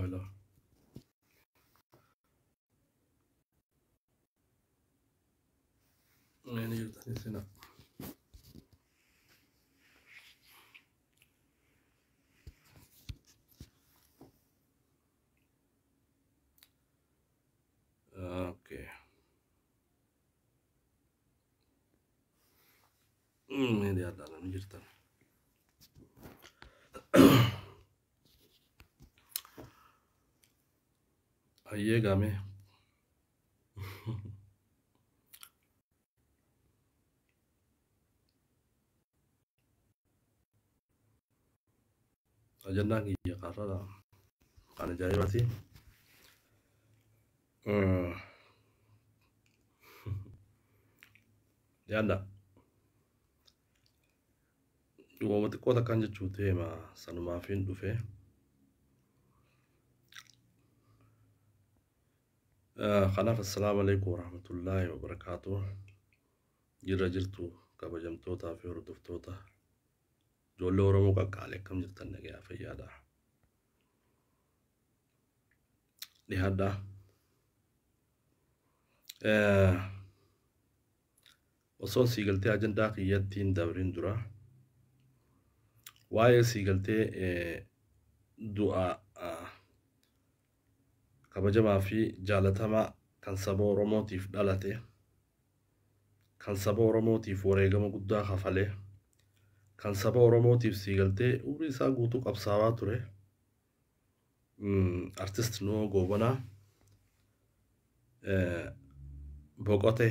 Hello, hello. Ni jirtanii sina. Okay. Ni dhiyaadhaa ni jirtan. Hayyee gaamee. Ajandaan kiyya karrara kan ajaa'ibaati. Dhiyaadhaa. Uumama xiqqoo takkaan jechuu deema sanumaafin dhufe. Kanaaf assalaamu alaikum warahmatullaahi wabarakaatuh. Jirra jirtu kabajamtootaa fi hordoftoota ijoollee Oromoo qaqqaalee akkam jirtan nagayaa fayyaadha. Dhiyaadhaa. Osoon siigaltee ajandaa kiyyatti hin dabrin dura waa'ee siigaltee du'a kabajamaa fi jaalatamaa kan saba Oromootiif dhalate kan saba Oromootiif wareegama guddaa kafalee kan saba Oromootiif siigaltee umrii isaa guutuu qabsaawaa ture artist Nuhoo Goobanaa boqote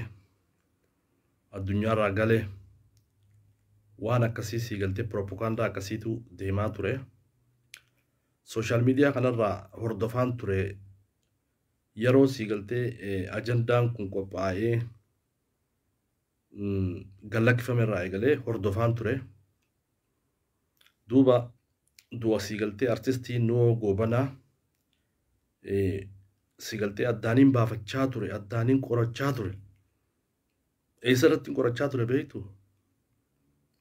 addunyaarraa galee waan akkasii siigaltee piroopagaandaa akkasiitu deemaa ture. Sooshaal miidiyaa kanarraa hordofaan ture yeroo siigaltee ajandaan kun qophaa'ee gallakkifame irraa eegalee hordofaan ture. Duuba du'a siigaltee artistii Nuhoo Goobanaa siigaltee addaaniin baafachaa ture, addaaniin qorachaa ture. Eessa irratti qorachaa ture beektu?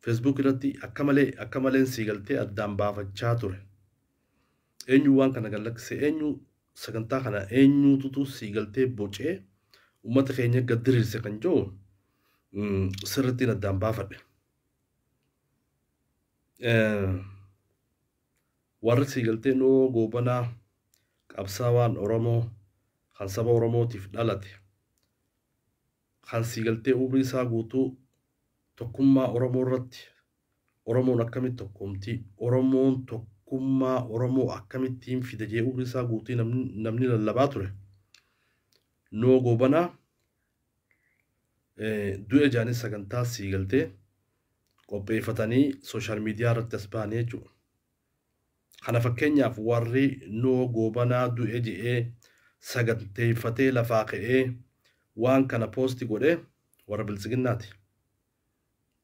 Facebook irratti akka malee akka maleen siigaltee addaan baafachaa ture. Eenyu waan kana gallakkise eenyu sagantaa kana eenyututu siigaltee bocee uummata keenya gad diriirse kan jiru sirrittiin addaan baafadhe. Warri siigaltee Nuhoo Goobanaa qabsaawaan Oromoo kan saba Oromootiif dhalate kan siigaltee umrii isaa guutuu tokkummaa Oromoo irratti Oromoon akkamitti tokkoomti Oromoon tokkummaa Oromoo akkamittiin fida jee umrii isaa guutuu namni lallabaa ture. Nuhoo Goobanaa du'e jaanis sagantaa siigaltee qopheeffatanii sooshaal miidiyaa irratti as ba'anii jechuudha. Kana fakkeenyaaf warri Nuhoo Goobanaa du'e je'ee saganteeffatee lafaa ka'ee waan kana poosti godhee warra biltsiginnaati.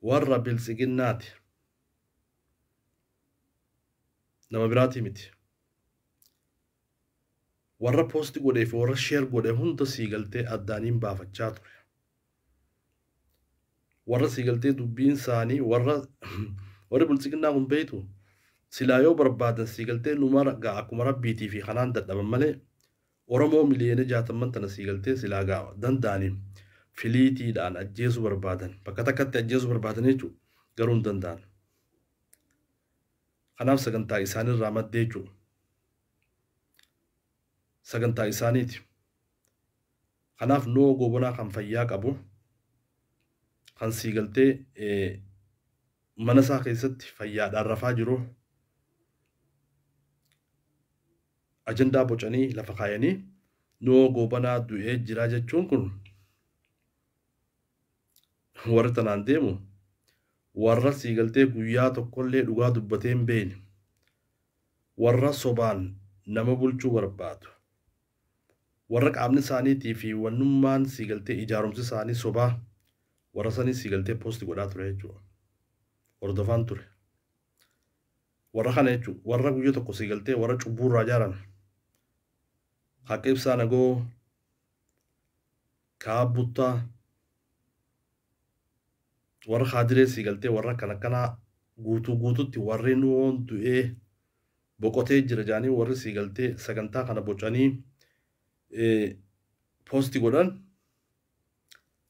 Warra biltsiginnaati. Nama biraatii miti. Warra poosti godhee fi warra sheer godhe hunda siigaltee addaaniin baafachaa ture. Warra siigaltee dubbiin isaanii warra warri biltsiginnaa kun beektu silaa yoo barbaadan siigaltee numa gaa akkuma rabbiitii fi kanaan dadhaban malee Oromoo miliyoona 60 tana siigaltee silaa gaa danda'anii filiitiidhaan ajjeesuu barbaadan bakka takkatti ajjeesuu barbaadan jechuudha garuu hin danda'an. Kanaaf sagantaa isaanirraa maddee jechuudha. Sagantaa isaaniiti. Kanaaf Nuhoo Goobanaa kan fayyaa qabu kan siigaltee mana isaa keessatti fayyaadhaan rafaa jiru ajandaa bocanii lafa kaayanii Nuhoo Goobanaa du'ee jira jechuun kun warri tanaan deemu warra siigaltee guyyaa tokkollee dhugaa dubbatee hin beekne warra sobaan nama bulchuu barbaadu warra qaamni isaaniitii fi wannummaan siigaltee ijaarumsi isaanii sobaa warra sanii siigaltee poosti godhaa ture jechuudha. Hordofaan ture. Warra kana jechuudha warra guyyaa tokko siigaltee warra cubbuurraa ijaarame. Haqa ibsaa nagoo kaabbuttaa warra haadiree siigaltee warra kana akkanaa guutuu guututti warri Nuhoon du'ee boqotee jira jedhanii warri sii galtee sagantaa kana bocanii poosti godhan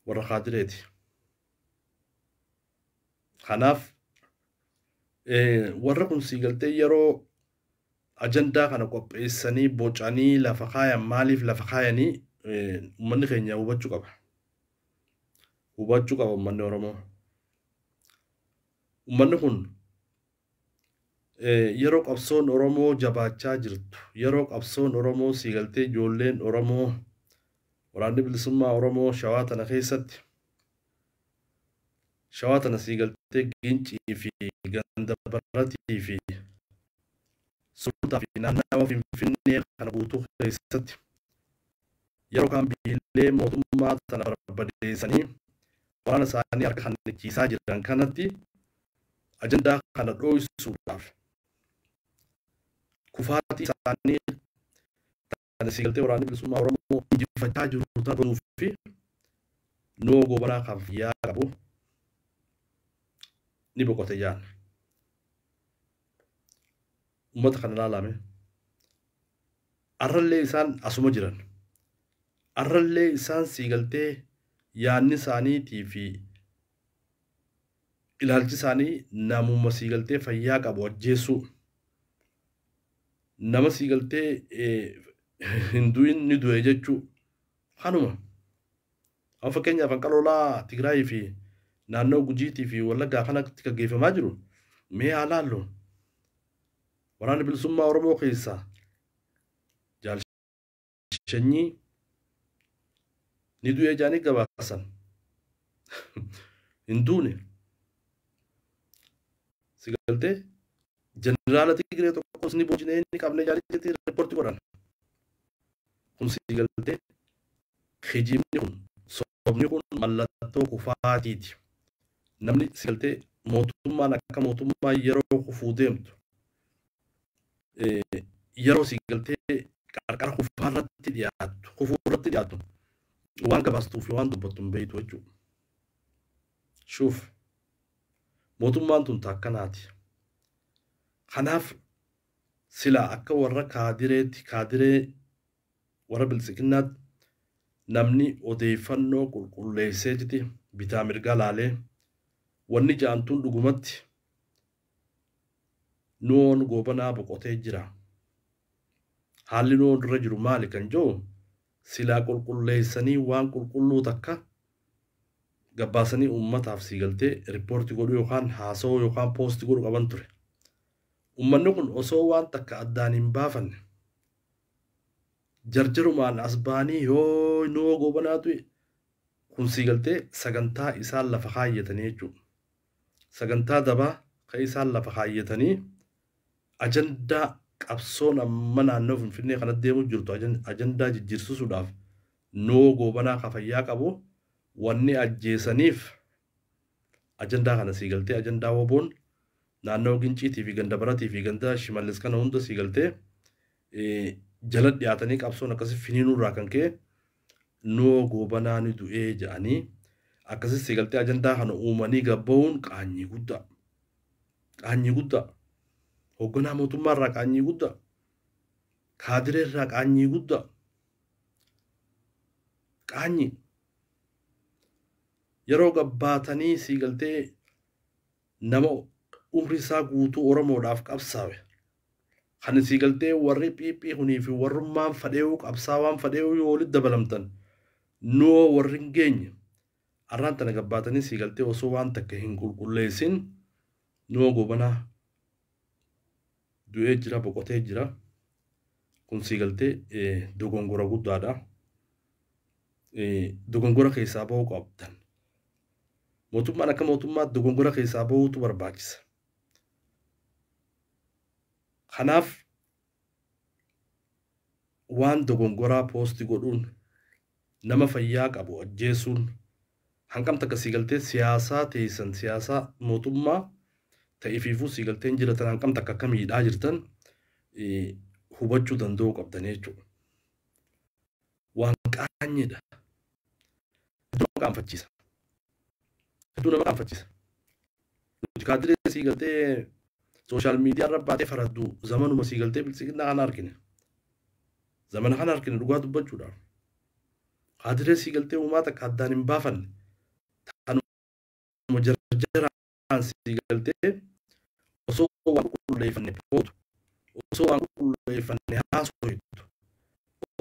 warra kaadireeti. Kanaaf warra kun sii galtee yeroo ajandaa kana qopheessanii bocanii lafa kaayan maaliif lafa kaayanii uummanni keenya hubachuu qaba. Hubachuu qaba uummanni Oromoo. Uummanni kun yeroo qabsoon Oromoo jabaachaa jirtu, yeroo qabsoon Oromoo sii galtee ijoolleen Oromoo waraanni bilisummaa Oromoo shawaa tana keessatti shawaa tana sii galtee Gincii fi Ganda Baratii fi Sulultaa fi naannawa Finfinnee kana guutuu keessatti yeroo kaan biilee mootummaa tana barbadeessanii waraana isaanii harka kannichiisaa jiran kanatti ajandaa kana dho'isuudhaaf kufaatii isaanii kana sii galtee waraanni bilisummaa Oromoo injifachaa jiru ta'uu fi Nuhoo Goobanaa kan fayyaa qabu ni boqote jaan. Uummata kana ilaalame. Arrallee isaan asuma jiran. Arrallee isaan sii galtee yaadni isaaniitii fi ilaalchi isaanii namuma sii galtee fayyaa qabu ajjeesuu. Nama sii galtee hin du'in ni du'e jechuu. Kanuma. Amma fakkeenyaaf hanqaloolaa Tigraayii fi naannoo Gujiitii fi Wallaggaa kanatti gaggeeffamaa jiru mee haa laallu. Waraanni bilisummaa Oromoo keessaa Jaal Shanyii ni du'ee jedhanii gabaasan. Hin duune. Si galtee jeneraala Tigree tokkos ni boojinee ni qabne jedhanii riippoortii godhan. Kun si galtee kijibni kun sobni kun mallattoo kufaatiiti. Namni si galtee mootummaan akka mootummaa yeroo kufuu deemtu yeroo si galtee qarqara kufaarratti dhiyaattu kufuurratti dhiyaattu waan gabaastuu fi waan dubbattu hin beektu jechuudha. Shuuf mootummaan tun takkanaati. Kanaaf sila akka warra kaadireetti kaadiree warra biltsiginnaatti namni odeeffannoo qulqulleessee jiti bitaa mirgaa laalee wanni ja'antuun dhugumatti Nuhoon Goobanaa boqotee jira. Haalli Nuhoon irra jiru maali kan jiru silaa qulqulleessanii waan qulqulluu takka gabbaasanii uummataaf sii galtee riippoortii godhuu yookaan haasawuu yookaan poostii godhuu qaban ture. Uummanni kun osoo waan takka addaan hin baafanne jarjarumaan as ba'anii yoo Nuhoo Goobanaatu kun sii galtee sagantaa isaan lafa kaayyatanii jechuudha. Sagantaa dabaa kan isaan lafa kaayyatanii ajandaa qabsoon amma naannoo Finfinnee kanatti deemuu jirtu ajandaa jijjiirsisuudhaaf Nuhoo Goobanaa kan fayyaa qabu wanni ajjeesaniif ajandaa kana sii galtee ajandaa woboon naannoo Ginciitii fi Ganda Baratii fi Ganda Shimallis kana hunda sii galtee jala dhiyaatanii qabsoon akkasii finiinuurraa kan ka'e Nuhoo Goobanaa ni du'ee jedhanii akkasii sii galtee ajandaa kana uumanii gabba'uun qaanyii guddaa. Qaanyii guddaa. Hoogganaa mootummaarraa qaanyii guddaa. Kaadireerraa qaanyii guddaa. Qaanyii. Yeroo gabbaatanii sii galtee nama umri isaa guutuu Oromoodhaaf qabsaawe. Kan sii galtee warri PP kunii fi warrummaan fadhee'uu qabsaawaan fadhee'uu yoo walitti dabalamtan Nuhoo warri hin geenye arraan tana gabbaatanii sii galtee osoo waan takka hin qulqulleessin Nuhoo Goobanaa du'ee jira boqotee jira. Kun sii galtee dogongora guddaadha. Dogongora keessaa bahuu qabdan. Mootummaan akka mootummaatti dogongora keessaa bahuutu barbaachisa. Kanaaf waan dogongoraa poosti godhuun nama fayyaa qabu ajjeesuun hanqam takka sii galtee siyaasaa teessan siyaasaa mootummaa ta'ifiifuu sii galteen jiratan hanqam takka akka miidhaa jirtan hubachuu danda'uu qabdan jechuudha. Waan qaanyiidha. Hedduu nama qaanfachiisa. Hedduu nama qaanfachiisa. Nuti kaadiree sii galtee Social media irra baatee faraddu zamanuma sii galtee biltsiginnaa kana argine. Zamana kana argine dhugaa dubbachuudhaaf. Kaadiree sii galtee uumaa takka addaan hin baafanne. Tanuma jarjaraan sii galtee osoo waan qulqulleeffanne pootu. Osoo waan qulqulleeffanne haasoytu.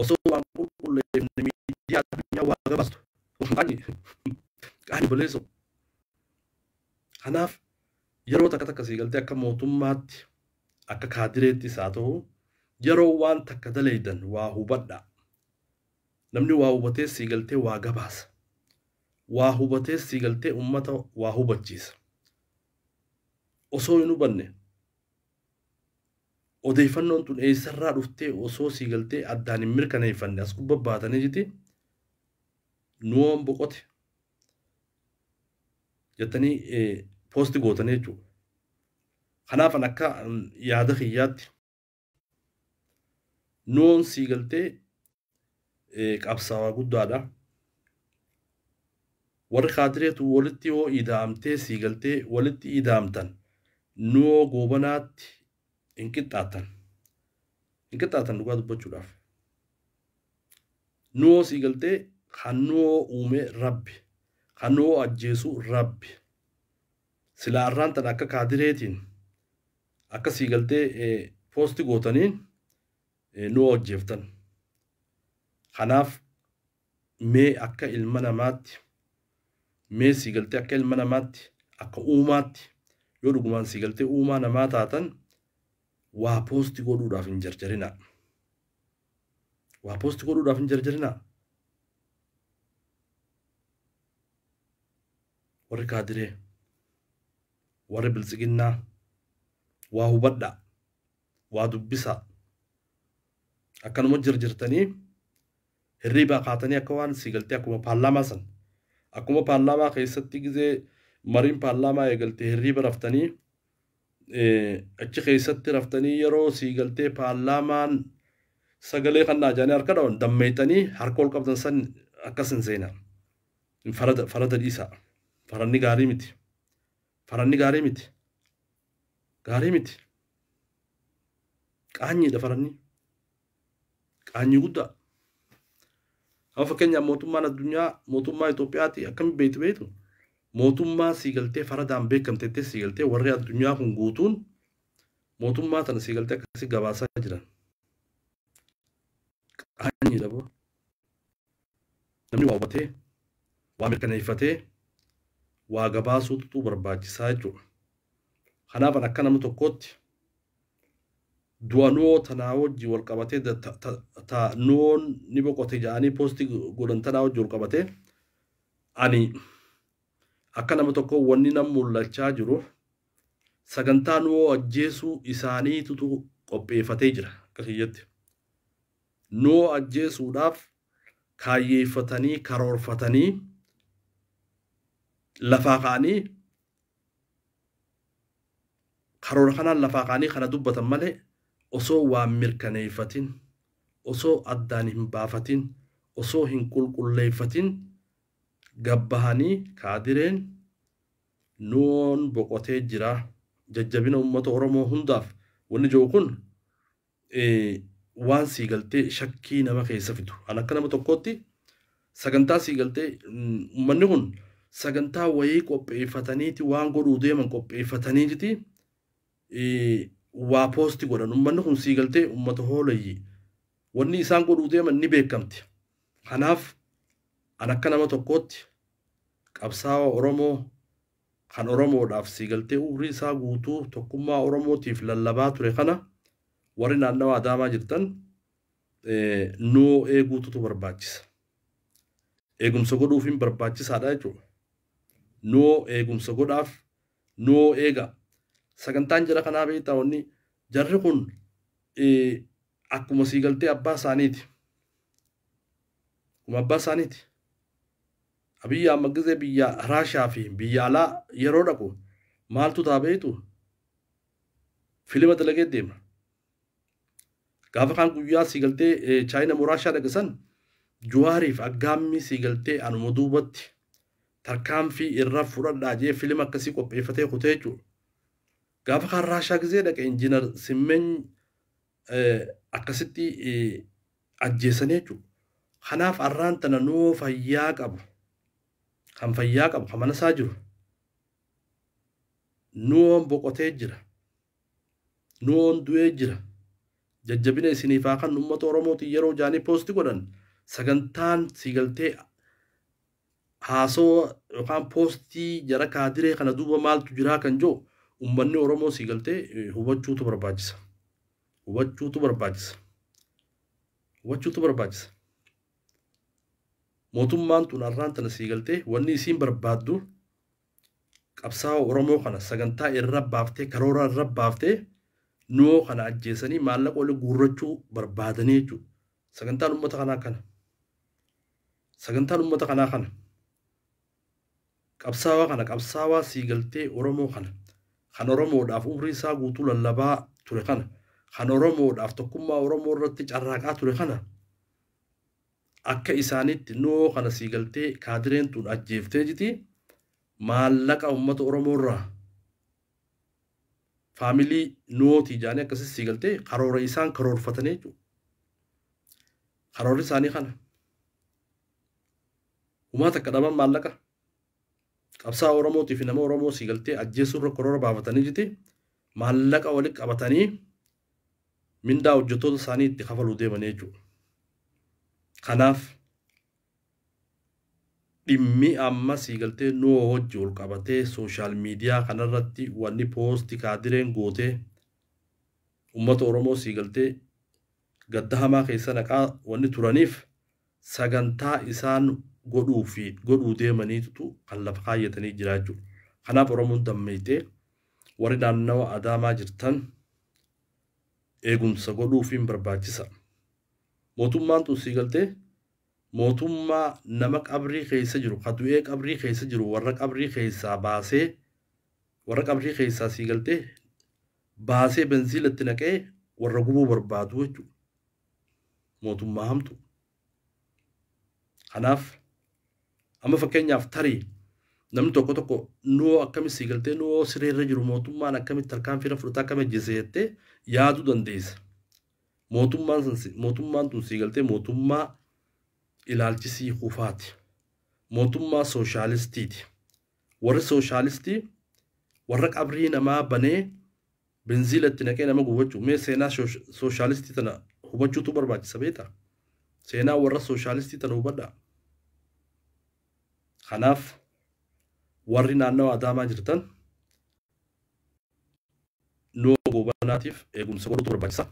Osoo waan qulqulleeffanne miidiyaa addunyaa waa gabaastu. Qaanyi qaanyi boleessoo. Kanaaf yeroo takka takka sii galtee akka mootummaatti akka kaadireettis haa ta'u yeroo waan takka daleeydan waa hubadhaa. Namni waa hubatee sii galtee waa gabaasa. Waa hubatee sii galtee uummata waa hubachiisa. Osoo hin hubanne odeeffannoon tun eessarraa dhuftee osoo sii galtee addaan hin mirkaneeffanne as gubbaa baatanii jiti nuwoon boqote jettanii poosti gootanii jechuudha. Kanaaf an akka yaada kiyyaatti nuwoon sii galtee qabsaawaa guddaadha. Warri kaadireetu walitti yoo ida'amtee sii galtee walitti ida'amtan nuwoo goobanaatti hin qixxaatan. Hin qixxaatan dhugaa dubbachuudhaaf. Nuwoo sii galtee kan nuwoo uume Rabbi. Kan nuwoo ajjeesu Rabbi. Silaa arraan tan akka kaadireetiin akka sii galtee poosti gootaniin nuwoo ajjeeftan. Kanaaf mee akka ilma namaatti mee sii galtee akka ilma namaatti akka uumaatti yoo dhugumaan sii galtee uumaa namaa taatan waa poosti godhuudhaaf hin jarjarinaa. Waa poosti godhuudhaaf hin jarjarinaa. Warri kaadiree warri biltsiginnaa waa hubadhaa waa dubbisaa akkanuma jarjartanii hirriibaa kaatanii akka waan sii galtee akkuma paarlaamaa san akkuma paarlaamaa keessatti gizee mariin paarlaamaa eegalte hirriiba raftanii achi keessatti raftanii yeroo sii galtee paarlaamaan sagalee kannaa jedhanii harka dhawan dammeeytanii harka ol qabdan san akkas hin seenaa. Farada farada dhiisaa. Faranni gaarii miti. Faranni gaarii miti. Gaarii miti. Qaanyiidha faranni. Qaanyii guddaa. Amma fakkeenyaaf mootummaan addunyaa mootummaa Itoophiyaati akkamitti beektu beektu? Mootummaa sii galtee faradaan beekamtettee sii galtee warri addunyaa kun guutuun mootummaa tana sii galtee akkasii gabaasaa jiran. Qaanyiidha boo. Namni waa hubatee waa mirkaneeffatee waa gabaasuutu barbaachisaa jechuudha. Kanaaf akka nama tokkootti du'a nuwoo tanaa wajjin wal qabatee ta nuwoon ni boqote jedhanii poostii godhan tanaa wajjin wal qabatee ani akka nama tokkoo wanni nam mul'achaa jiru sagantaa nuwoo ajjeesuu isaaniitutu qopheeffatee jira akka kiyyatti. Nuwoo ajjeesuudhaaf kaayyeeffatanii karoorfatanii lafaa ka'anii karoora kanaan lafaa ka'anii kana dubbatan malee osoo waan mirkaneeffatin osoo addaan hin baafatin osoo hin qulqulleeffatin gabbahanii kaadireen nuwoon boqotee jira jajjabina uummata Oromoo hundaaf wanni jiru kun waan sii galtee shakkii nama keessa fidu. An akka nama tokkootti sagantaa sii galtee uummanni kun sagantaa wayii qopheeffataniiti waan godhuu deeman qopheeffataniiti waa poosti godhan. Uummanni kun sii galtee uummata hoolayyi. Wanni isaan godhuu deeman ni beekamti. Kanaaf an akka nama tokkootti qabsaawa Oromoo kan Oromoodhaaf sii galtee umrii isaa guutuu tokkummaa Oromootiif lallabaa ture kana warri naannawa Adaamaa jirtan nuu eeguututu barbaachisa. Eegumsa godhuufiin barbaachisaadha jechuudha. Nuu eegumsa godhaaf nuu eega. Sagantaan jara kanaa beektaa wanni jarri kun akkuma sii galtee abbaa isaaniiti. Akkuma abbaa isaaniiti. Abiyyi Ahmad gizee biyya Raashaa fi biyya alaa yeroo dhaqu maaltu ta'a beektu? Filima dalagee deema. Gaafa kaan guyyaa sii galtee Chaayina moo Raashaa dhaqe san Juwaariif aggaammii sii galtee anuma duubatti tarkaanfii irra fudhadhaa jee filima akkasii qopheeffatee kutee jechuudha. Gaafa kaan Raashaa gizee dhaqe Injiinar Simmeny akkasitti ajjeesanii jechuudha. Kanaaf arraan tana nuu fayyaa qabu. Kan fayyaa qabu kan mana isaa jiru. Nuun boqotee jira. Nuun du'ee jira. Jajjabina isiniif haa kan uummata Oromootiin yeroo jaanii poosti godhan sagantaan siigaltee haasoo yookaan poostii jara kaadiree kana duuba maaltu jiraa kan jiru uummanni Oromoo siigaltee hubachuutu barbaachisa. Hubachuutu barbaachisa. Hubachuutu barbaachisa. Mootummaan tun arraan tana siigaltee wanni isiin barbaaddu qabsaa'oo Oromoo kana sagantaa irra baaftee karoora irra baaftee nuu kana ajjeesanii maallaqa olii guurrachuu barbaadanii jechuudha. Sagantaan uummata kanaa kana. Sagantaan uummata kanaa kana. Qabsaawaa kana qabsaawaa siigaltee Oromoo kana. Kan Oromoodhaaf umrii isaa guutuu lallabaa ture kana. Kan Oromoodhaaf tokkummaa Oromoo irratti carraaqaa ture kana. Akka isaanitti nuu kana siigaltee kaadireen tun ajjeeftee jiti maallaqa uummata Oromoo irraa faamilii nuutii jaanii akkasii siigaltee karoora isaan karoorfatanii jechuudha. Karoorri isaanii kana. Uummata akka dhaban maallaqa qabsaa Oromootii fi nama Oromoo siigaltee ajjeesuu irra karoora baafatanii jiti maallaqa walitti qabatanii mindaa hojjettoota isaanii itti kafaluu deemanii jechuudha. Kanaaf dhimmi amma siigaltee nuu hojii ol qabatee sooshaal miidiyaa kanarratti wanni poostii kaadireen gootee uummata Oromoo siigaltee gadda hamaa keessa naqaa wanni turaniif sagantaa isaan godhuu fi godhuu deemaniitu kan lafa kaayyatanii jira jechuudha. Kanaaf Oromoon dammeeytee warri naannawa Adaamaa jirtan eegumsa godhuufiin barbaachisa. Mootummaan tun siigaltee mootummaa nama qabrii keessa jiru, ka du'ee qabrii keessa jiru, warra qabrii keessaa baasee, warra qabrii keessaa siigaltee baasee benziilatti naqee warra gubuu barbaadu jechuudha. Mootummaa hamtu. Kanaaf amma fakkeenyaaf tarii namni tokko tokko nuu akkamitti siigaltee nuu sireerra jiru mootummaan akkamitti tarkaanfii fudhataa akkamitti ajjeese jettee yaaduu dandeessa. Mootummaan tun siigaltee mootummaa ilaalchisii kufaati. Mootummaa sooshaalistiiti. Warri sooshaalistii warra qabrii namaa banee benziilatti naqee nama gubachuu. Mee seenaa sooshaalistii tana hubachuutu barbaachisa beektaa? Seenaa warra sooshaalistii tana hubadhaa. Kanaaf warri naannawa Adaamaa jirtan nuu goobanaatiif eegumsa godhuutu barbaachisa.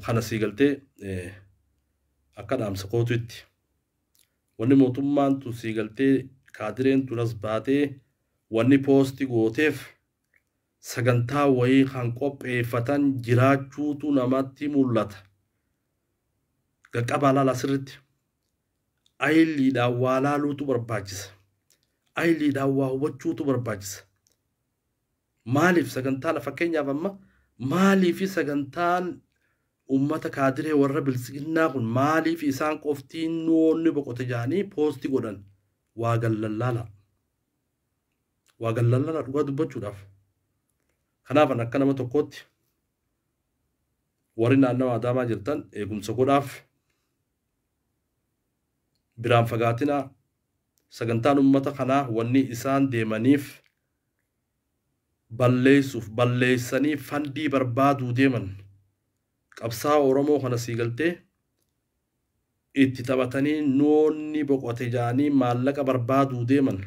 Kana siigaltee akka dhaamsa kootuutti. Wanni mootummaan tun siigaltee kaadireen tun as baatee wanni poostii gooteef sagantaa wayii kan qopheeffatan jiraachuutu namatti mul'ata. Qaqqabaa laalaa sirriitti. Ayiliidhaan waa laaluutu barbaachisa. Ayiliidhaan waa hubachuutu barbaachisa. Maaliif sagantaan fakkeenyaaf amma maaliif sagantaan uummata kaadiree warra bilisiginnaa kun maaliif isaan qoftiin nuunni boqote jaanii poostii godhan waa gallallaala. Waa gallallaala dhugaa dubbachuudhaaf. Kanaaf akka nama tokkootti warri naannawa Adaamaa jirtan eegumsa godhaaf biraan fagaatinaa sagantaan uummata kanaa wanni isaan deemaniif balleessuuf balleessanii fandii barbaaduu deeman. Qabsaa Oromoo kana siigaltee itti taphatanii noonni boqote jaanii maallaqa barbaaduu deeman.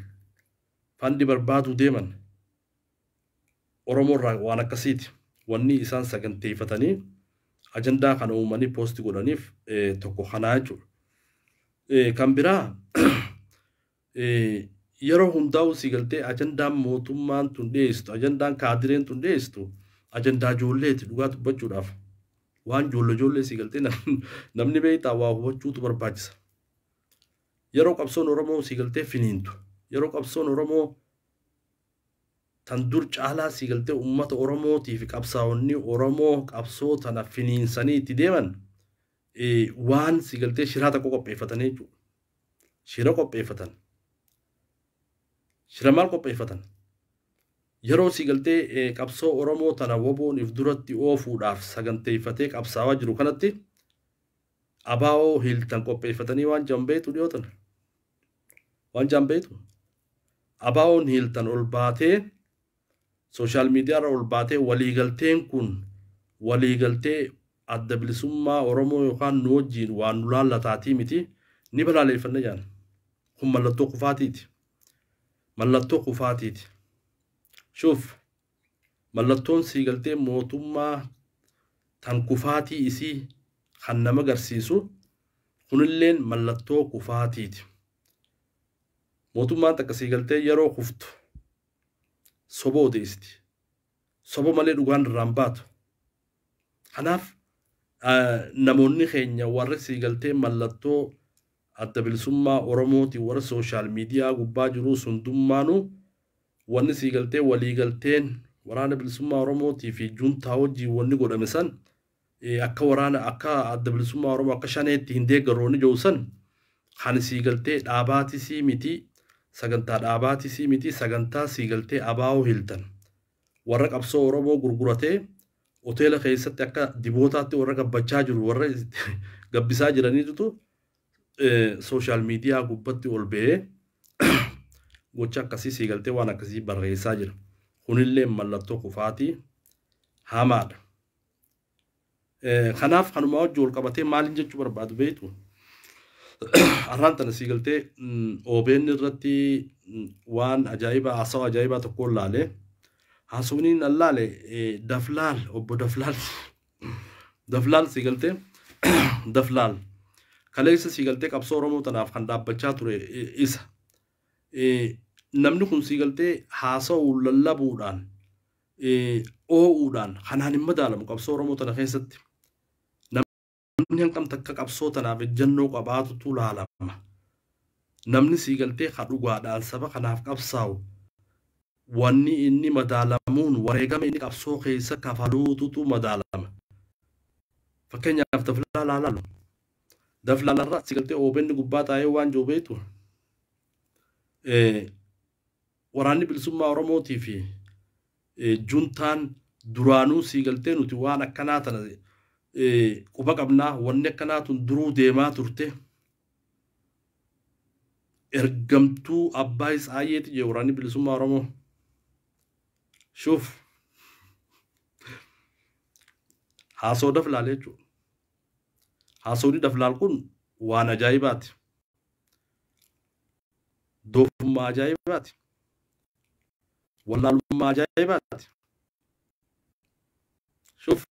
Fandii barbaaduu deeman. Oromoo irraa waan akkasiiti. Wanni isaan saganteeffatanii ajandaa kana uumanii poostii godhaniif tokko kanaa jechuudha. Kan biraa yeroo hundaa'u siigaltee ajandaan mootummaan tun dhiyeessitu, ajandaan kaadireen tun dhiyeessitu, ajandaa ijoolleeti dhugaa dubbachuudhaaf. Waan ijoollee ijoollee siigaltee namni beektaa waa hubachuutu barbaachisa. Yeroo qabsoon Oromoo siigaltee finiintu, yeroo qabsoon Oromoo tan dur caalaa siigaltee uummata Oromootii fi qabsaa'onni Oromoo qabsoo tana finiinsanii itti deeman waan siigaltee shiraa tokko qopheeffatanii jechuudha. Shira qopheeffatan. Shira maal qopheeffatan? Yeroo si galtee qabsoo Oromoo tana woboon if duratti oofuudhaaf saganteeffatee qabsaawaa jiru kanatti abaa'oo hiiltan qopheeffatanii waan jambeetu dhiyootan. Waan jambeetu. Abaa'oon hiiltan ol baatee sooshaal miidiyaarra ol baatee waliigalteen kun waliigaltee adda bilisummaa Oromoo yookaan nu wajjiin waan nu laallataatii miti ni balaaleffanna jaan. Kun mallattoo kufaatiiti. Mallattoo kufaatiiti. Shuuf mallattoon siigaltee mootummaa tan kufaatii isii kan nama agarsiisu kunilleen mallattoo kufaatiiti. Mootummaan takka siigaltee yeroo kuftu soba odeessiti. Soba malee dhugaan irraan baatu. Kanaaf namoonni keenya warri siigaltee mallattoo adda bilisummaa Oromooti warra sooshaal miidiyaa gubbaa jiru sundummaanuu wanni siigaltee waliigalteen waraana bilisummaa Oromootii fi juntaa wajjin wanni godhame san akka waraana akka adda bilisummaa Oromoo akka shaneetti hin deeggarroonni jiru san kan siigaltee dhaabaatisii miti sagantaa dhaabaatisii miti sagantaa siigaltee abaa'oo hiltan warra qabsoo Oromoo gurguratee hoteela keessatti akka dibootaatti warra gabbachaa jiru warra gabbisaa jiraniitu sooshaal miidiyaa gubbatti ol ba'ee gocha akkasii siigaltee waan akkasii barreessaa jira. Kunillee mallattoo kufaatii hamaadha. Kanaaf kanumaa wajjin wal qabatee maaliin jechuu barbaadu beektu? Har'aan tana siigaltee OBN irratti waan ajaa'ibaa haasawaa ajaa'ibaa tokko laale. Haasawni nan laale Daflaal obbo Daflaal Daflaal siigaltee Daflaal kaleessa siigaltee qabsoo Oromoo tanaaf kan dhaabbachaa ture isa. Namni kun siigaltee haasawuu lallabuudhaan oo'uudhaan kanaan hin madaalamu qabsoo Oromoo tana keessatti. Namni hanqam takka qabsoo tanaaf ejjennoo qabaatutu laalama. Namni siigaltee ka dhugaadhaan saba kanaaf qabsaa'u wanni inni madaalamuun wareegama inni qabsoo keessa kafaluututu madaalama. Fakkeenyaaf Daflaalaa laalu. Daflaalarra siigaltee OBN gubbaa taa'ee waan jiru beektu. Waraanni bilisummaa Oromootii fi juntaan duraanuu siigaltee nuti waan akkanaa tana quba qabnaa wanni akkanaa tun duruu deemaa turte. Ergamtuu abbaa Isaayyeeti jee waraanni bilisummaa Oromoo. Shuuf haasoo Daflaal jechuudha. Haasoonni Daflaal kun waan ajaa'ibaati. Doofummaa ajaa'ibaati. Wallaalummaa ajaa'ibaati. Shuuf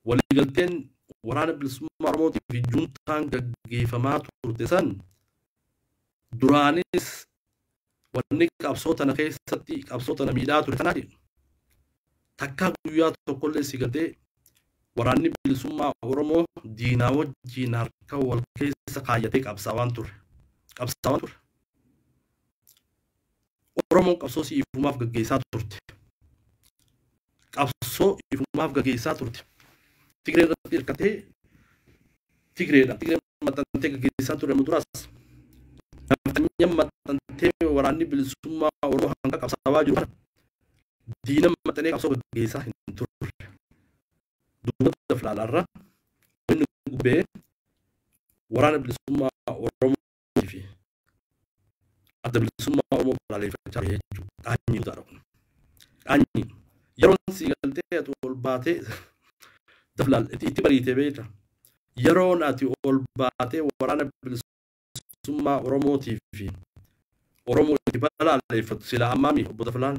waliigalteen waraana bilisummaa Oromootii fi juntaan gaggeeffamaa turte san duraanis wanni qabsoo tana keessatti qabsoo tana miidhaa ture kanaati. Takkaa guyyaa tokkollee siigaltee waraanni bilisummaa Oromoo diinaa wajjiin harka wal keessa kaayyatee qabsaawaan ture. Qabsaawaan ture. Oromoon qabsoo si ifumaaf gaggeessaa turte. Qabsoo ifumaaf gaggeessaa turte. Tigree irratti hirkatee Tigreedha. Tigree maxxantee gaggeessaa ture muduraas. Nafxanyaan maxxantee waraanni bilisummaa Oromoo hanga qabsaawaa jiru kana diina maxxanee qabsoo gaggeessaa hin turre. Duuba Daflaalarra inni gubbee waraana bilisummaa Oromoo fi adda bilisummaa Oromoo balaaleffachaa ture jechuudha. Qaanyii guddaadha kun. Qaanyii yeroon siigaltee ati ol baatee Daflaal itti bariitee beekta. Yeroon ati ol baatee waraana bilisummaa Oromootii fi Oromoo itti balaaleffattu sila ammaa miti obbo Daflaal.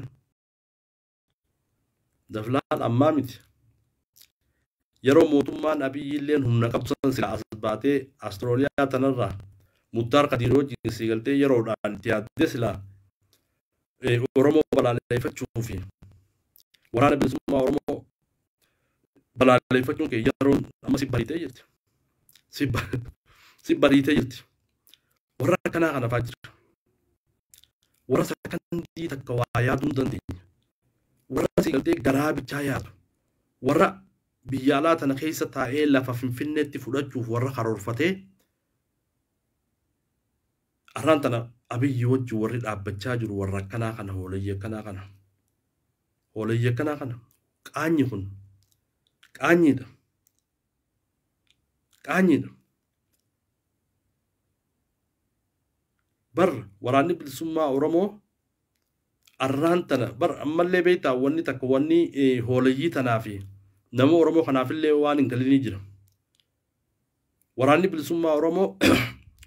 Daflaal ammaa miti. Yeroo mootummaan Abiyyi illeen humna qabdu san sila as baatee Awustiraaliyaa tanarraa Muktaar Kadiir wajjin siigaltee yeroodhaan itti yaaddee sila Oromoo balaaleffachuu fi waraana bilisummaa Oromoo balaaleffachuun kee yeroon amma si bariitee jirti. Si bariitee jirti. Warra akkanaa kana fa'aa jira. Warra sakandii takka waa yaaduu hin dandeenye. Warra siigaltee garaa bichaa yaadu. Warra biyya alaa tana keessa taa'ee lafa Finfinneetti fudhachuuf warra karoorfatee Arraan tana Abiyyi wajji warri dhaabbachaa jiru warra akkanaa kana, hooleyyii akkanaa kana. Hooleyyii akkanaa kana. Qaanyi kun qaanyiidha. Qaanyiidha. Bar waraanni bilisummaa Oromoo arraan tana bar ammallee beektaa wanni takka wanni hooleyyii tanaa fi nama Oromoo kanaafillee waan hin galinii jira. Waraanni bilisummaa Oromoo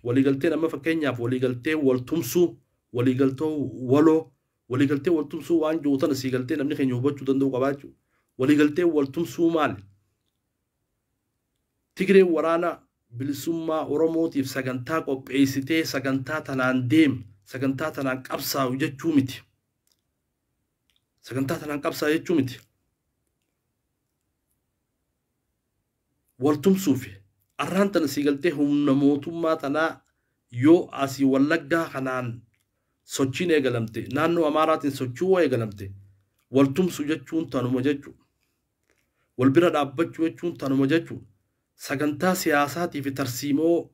waliigalteen amma fakkeenyaaf waliigaltee wal tumsuu, waliigaltee waloo, waliigaltee wal tumsuu waan jiru tana siigaltee namni keenya hubachuu danda'u qabaa jechuudha. Waliigaltee wal tumsuu maali? Tigreen waraana bilisummaa Oromootiif sagantaa qopheessitee sagantaa tanaan deem, sagantaa tanaan qabsaa'u jechuu miti. Sagantaa tanaan qabsaa'u jechuu miti. Wal tumsuufi arraan tana siigaltee humna mootummaa tanaa yoo asii Wallaggaa kanaan sochiin eegalamte, naannoo Amaaraatiin sochii eegalamte, wal tumsu jechuun tanuma jechuudha. Wal bira dhaabbachuu jechuun tanuma jechuudha. Sagantaa siyaasaatii fi tarsiimoo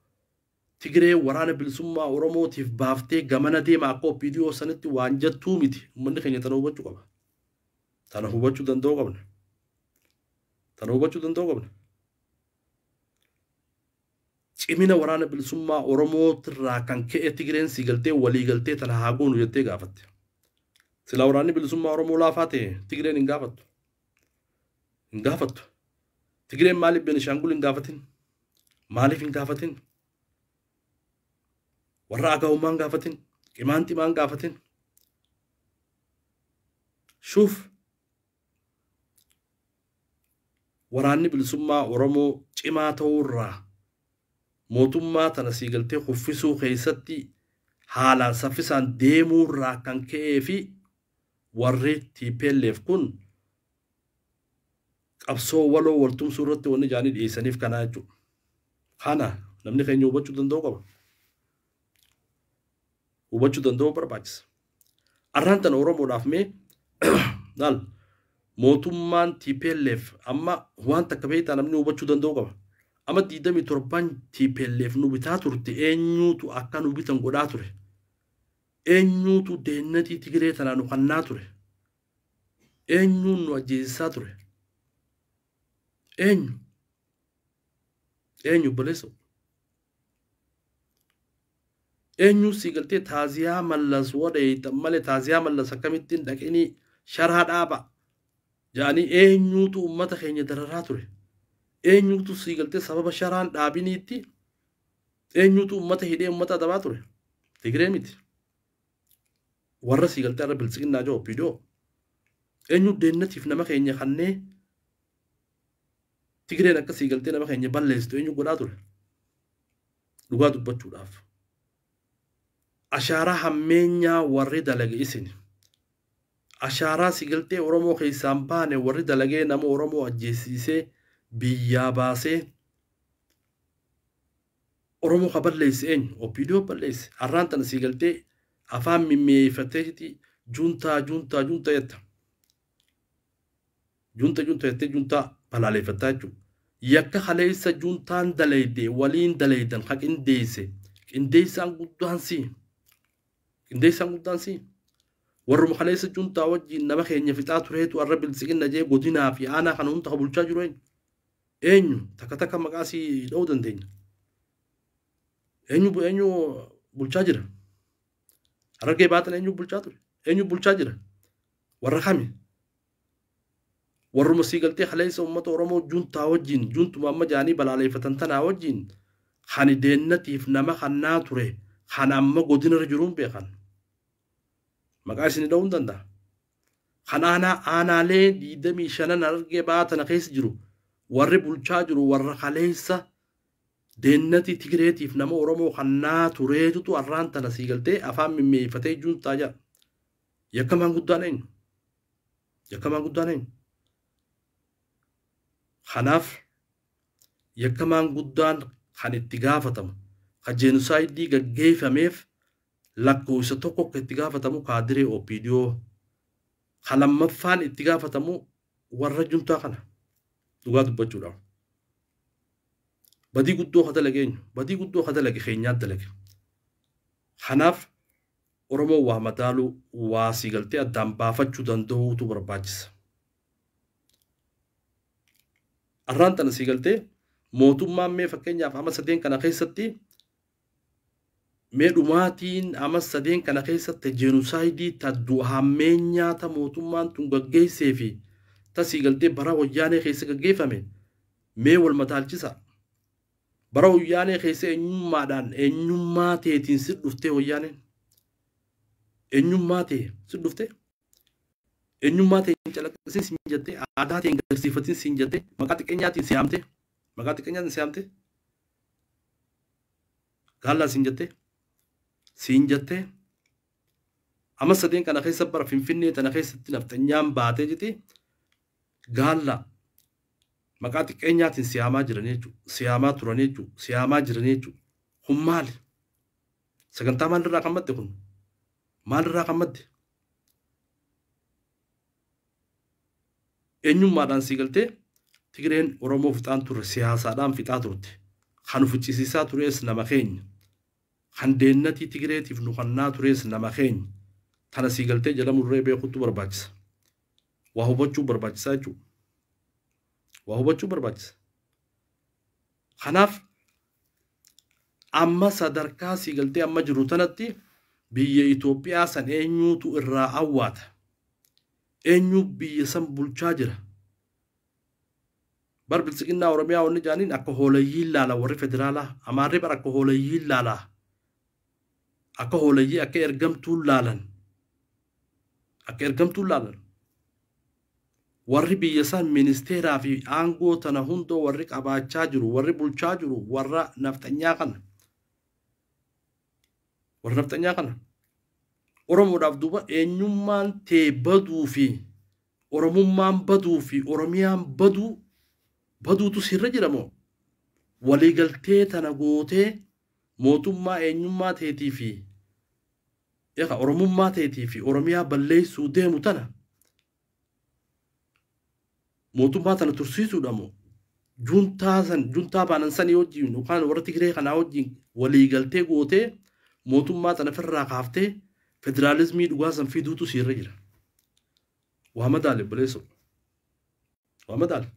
Tigree waraana bilisummaa Oromootiif baaftee gamana deema akka OPDO sanitti waan jettuu miti. Uummanni keenya tana hubachuu qaba. Tana hubachuu danda'uu qabna. Tana hubachuu danda'uu qabna. Cimina waraana bilisummaa Oromootirraa kan ka'e Tigreen siigaltee waliigaltee tana haa goonu jettee gaafatte. Silaa waraanni bilisummaa Oromoo laafaa ta'e Tigreen hin gaafattu. Hin gaafattu. Tigreen maaliif Benishaangul hin gaafatin? Maaliif hin gaafatin? Warra Agaa'ummaa hin gaafatin? Qimaanximaa hin gaafatin? Shuuf waraanni bilisummaa Oromoo cimaa ta'uurraa mootummaa tana siigaltee kuffisuu keessatti haalaan saffisaan deemuurraa kan ka'ee fi warri TPLF kun qabsoo waloo waltumsuu irratti wanni jaanii dhiyeessaniif kanaa jechuudha. Kana namni keenya hubachuu danda'u qaba. Hubachuu danda'u barbaachisa. Arraan tana Oromoodhaaf mee laal mootummaan TPLF amma waan takka beektaa namni hubachuu danda'u qaba. Amma 27 TPLF nu bitaa turte, eenyuutu akka nu bitan godhaa ture? Eenyuutu deennatii Tigree tanaa nu kannaa ture? Eenyuun nu ajjeesisaa ture? Eenyu? Eenyu obboleessa? Eenyu siigaltee taaziyaa Mallas wadheeytan malee taaziyaa Mallas akkamittiin dhaqinii sharaa dhaaba jedhanii eenyuutu uummata keenya dararaa ture? Eenyuutu siigaltee sababa sharaan dhaabiniitti eenyuutu uummata hidhee uummata adabaa ture? Tigree miti. Warra siigaltee irra biltsiginnaa jiru OPDO. Eenyu deennatiif nama keenya kannee Tigreen akka siigaltee nama keenya balleessitu eenyu godhaa ture? Dhugaa dubbachuudhaaf. Ashaaraa hammeenyaa warri dalage isin. Ashaaraa siigaltee Oromoo keessaan baane warri dalagee nama Oromoo ajjeesiisee biyyaa baasee Oromoo ka balleesse eenyu? OPDO balleesse. Har'aan tana siigaltee afaan mimmi'eeffateeti juntaa juntaa junta jetta. Junta junta jettee juntaa balaaleffattaa jechuudha. Yakka kaleessa juntaan dalayde waliin dalaydan ka qindeesse qindeessaan guddaan si. Qindeessaan guddaan si. Warruma kaleessa juntaa wajjin nama keenya fixaa tureetu har'a biltsiginna jee godinaa fi aanaa kana hunda ka bulchaa jiru eenyu? Eenyu? Takka takka maqaa sii dha'uu dandeenya. Eenyu eenyu bulchaa jira? Harargee baatan eenyu bulchaa ture? Eenyu bulchaa jira? Warra kami? Warruma siigaltee kaleessa uummata Oromoo juntaa wajjin juntuma amma jaanii balaaleffatan tanaa wajjin kan deennatiif nama kannaa ture kan amma godinarra jiruun beekan. Maqaa isin dha'uu hin danda'a. Kan aanaa aanaalee 25 Harargee baatana keessa jiru warri bulchaa jiru warra kaleessa deennatii Tigreetiif nama Oromoo kannaa tureetutu har'aan tana siigaltee afaan mimmi'eeffatee juntaa jira. Yakkamaan guddaan eenyu? Yakkamaan guddaan eenyu? Kanaaf yakkamaan guddaan kan itti gaafatamu kan jeenusaayidii gaggeeffameef lakkoofsa tokko akka itti gaafatamu kaadiree OPDO, kan lammaffaan itti gaafatamu warra juntaa kana dhugaa dubbachuudhaaf. Badii guddoo ka dalage eenyu? Badii guddoo ka dalage keenyaat dalage. Kanaaf Oromoon waa madaaluu waa sii galtee addaan baafachuu danda'uutu barbaachisa. Arraan tana sii galtee mootummaan mee fakkeenyaaf amma sadeen kana keessatti mee dhumaatiin amma sadeen kana keessatti jeenusaayidii ta hammeenyaa ta mootummaan tun gaggeessee fi ta sii galtee bara wayyaanee keessa gaggeeffame mee wal madaalchisa. Bara wayyaanee keessa eenyummaadhaan eenyummaa teetiin si dhuftee wayyaaneen eenyummaa tee si dhuftee eenyummaa tee hin calaqqisiin siin jettee aadaa tee hin garsiifatiin siin jettee maqaa xiqqeenyaatiin si yaamte maqaa xiqqeenyaatiin si yaamte gaallaa siin jettee amma sadeen kana keessa bara Finfinnee tana keessatti nafxanyaan baatee jirti gaallaa maqaa xiqqeenyaatiin si yaamaa jiran jechuudha si yaamaa turan jechuudha si yaamaa jiran jechuudha. Kun maali? Sagantaa maalirraa kan madde kun? Maalirraa kan madde? Eenyummaadhaan sii galtee Tigreen Oromoo fixaan turre siyaasaadhaan fixaa turte. Kan ficcisiisaa tures nama keenya. Kan deennatii Tigreetiif nu kannaa tures nama keenya. Tana sii galtee jala murree beekuutu barbaachisa. Waa hubachuu barbaachisaa jechuudha. Waa hubachuu barbaachisa. Kanaaf amma sadarkaa sii galtee amma jiru tanatti biyya Itoophiyaa san eenyuutu irraa awwaata? Eenyu biyya san bulchaa jira? Bar biltsiginnaa Oromiyaa wanni jaaniin akka hoolayyiin laala warri federaalaa. Amaarri bar akka hoolayyiin laalaa. Akka hoolayyi akka ergamtuun laalan. Akka ergamtuun laalan. Warri biyya san ministeeraa fi aangoo tana hundoo warri qabaachaa jiru, warri bulchaa jiru, warra nafxanyaa kana. Warra nafxanyaa kana. Oromoodhaaf duuba eenyummaan tee baduu fi Oromummaan baduu fi Oromiyaan baduu baduutu sirra jira moo? Waliigaltee tana gootee mootummaa eenyummaa teetii fi Oromummaa teetii fi Oromiyaa balleessuu deemu tana mootummaa tana tursiisuudha moo? Juntaa san juntaa baanan sanii wajjin yookaan warra Tigree kanaa wajjin waliigaltee gootee mootummaa tana ofirraa kaaftee federaalizimii dhugaa san fiduutu sirra jira. Waa madaali obboleessoo. Waa madaali.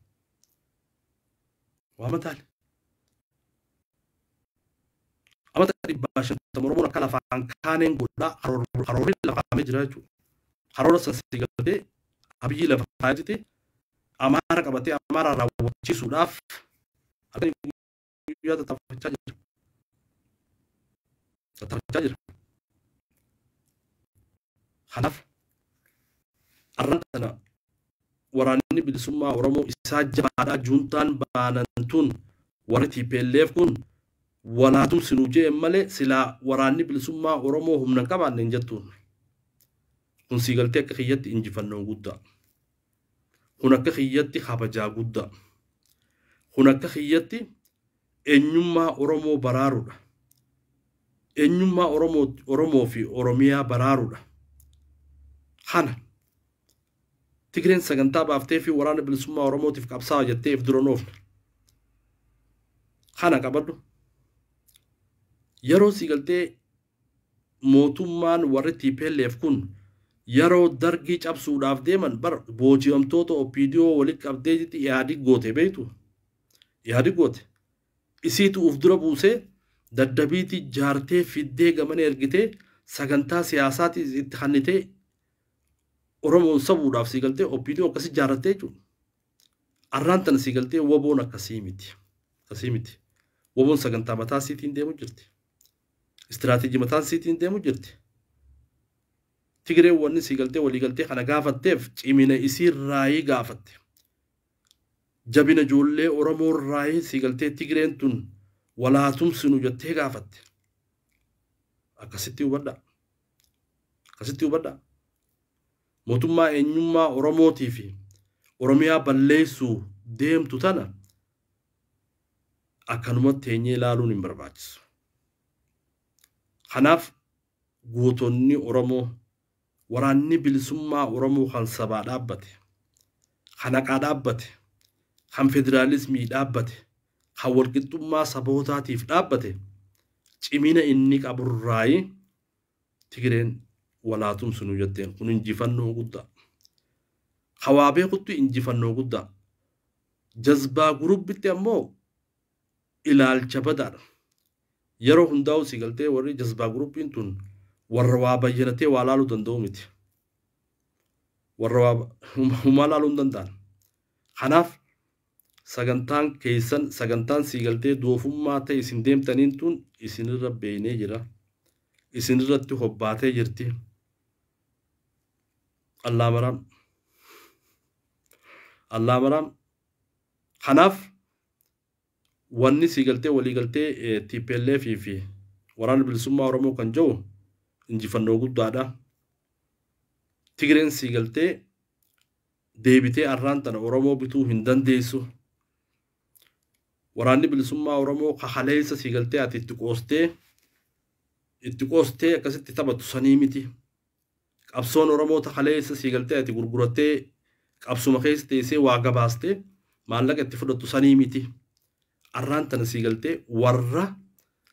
Waa madaali. Amata 150 Oromoon akka lafaan kaaneen godhaa karoorri lafa kaa'amee jira jechuudha. Karoora san sii galtee Abiyyi lafa kaa'ee jirti. Amaara qabatee Amaara raawwachiisuudhaaf halkan guyyaa tattaafachaa jira. Tattaafachaa jira. Kanaaf arraan tana waraanni bilisummaa Oromoo isaa jabaadhaa juuntaan baanantuun warri TPLF kun walaatum sinuu jee malee silaa waraanni bilisummaa Oromoo humna hin qabaanne hin jettuun. Kun sii galtee akka kiyyatti injifannoo guddaa. Kun akka kiyyatti kabajaa guddaa. Kun akka kiyyatti eenyummaa Oromoo baraaruudha. Eenyummaa Oromoo fi Oromiyaa baraaruudha. Kana Tigreen sagantaa baaftee fi waraana bilisummaa Oromootiif qabsaa'aa jettee if dura oofne. Kana qabadhu. Yeroo sii galtee mootummaan warri TPLF kun yeroo dargii cabsuudhaaf deeman bar booji'amtoota OPDO walitti qabdee jirti yaadi goote beektu. Yaadi goote. Isiitu uf dura buusee daddabiitii jaartee fiddee gamana ergitee sagantaa siyaasaatii itti kannitee Oromoon sabuudhaaf sii galtee OPDO akkasii jaarrattee jechuudha. Arraan tana sii galtee woboon akkasii miti. Akkasii miti. Woboon sagantaa mataa isiitiin deemu jirti. Istiraatiijii mataa isiitiin deemu jirti. Tigreen wanni sii galtee walii galtee kana gaafatteef cimina isii raayii gaafatte. Jabina ijoollee Oromoo raayii sii galtee Tigreen tun walaatumsinu jettee gaafatte. Akkasitti hubadhaa. Akkasitti hubadhaa. Mootummaa eenyummaa Oromootii fi Oromiyaa balleessuu deemtu tana akkanumatti teenyee ilaaluun hin barbaachisu. Kanaaf gootonni Oromoo waraanni bilisummaa Oromoo kan sabaa dhaabbate, kan haqaa dhaabbate, kan federaalizimii dhaabbate, kan walqixxummaa sabootaatiif dhaabbate cimina inni qaburraayi Tigireen walaa tumsinu jetteen kun injifannoo guddaa. Hawaa beekutti injifannoo guddaa. Jazbaa gurubbitti ammoo ilaalcha badaadha. Yeroo hundaa'u si galtee warri jazbaa gurubbiin tun warra waa bayyanatee waa laaluu danda'u miti. Warra waa humaa laaluu hin danda'an. Kanaaf sagantaan keessan sagantaan sii galtee doofummaa ta'e isin deemtaniin tun isinirra beeynee jira. Isinirratti hobbaatee jirti. Allaa maraam. Allaa maraam. Kanaaf wanni sii galtee walii galtee TPLF fi waraana bilisummaa Oromoo kan jiru injifannoo guddaadha. Tigireen sii galtee deebitee arraan tana Oromoo bituu hin dandeessu. Waraanni bilisummaa Oromoo kakaleessa sii galtee ati itti qoostee akkasitti taphattu sanii miti. Qabsoon Oromoo takaleessa sii galtee ati gurgurattee qabsuma keessa teessee waa gabaastee maallaqa itti fudhattu sanii miti. Arraan tana sii galtee warra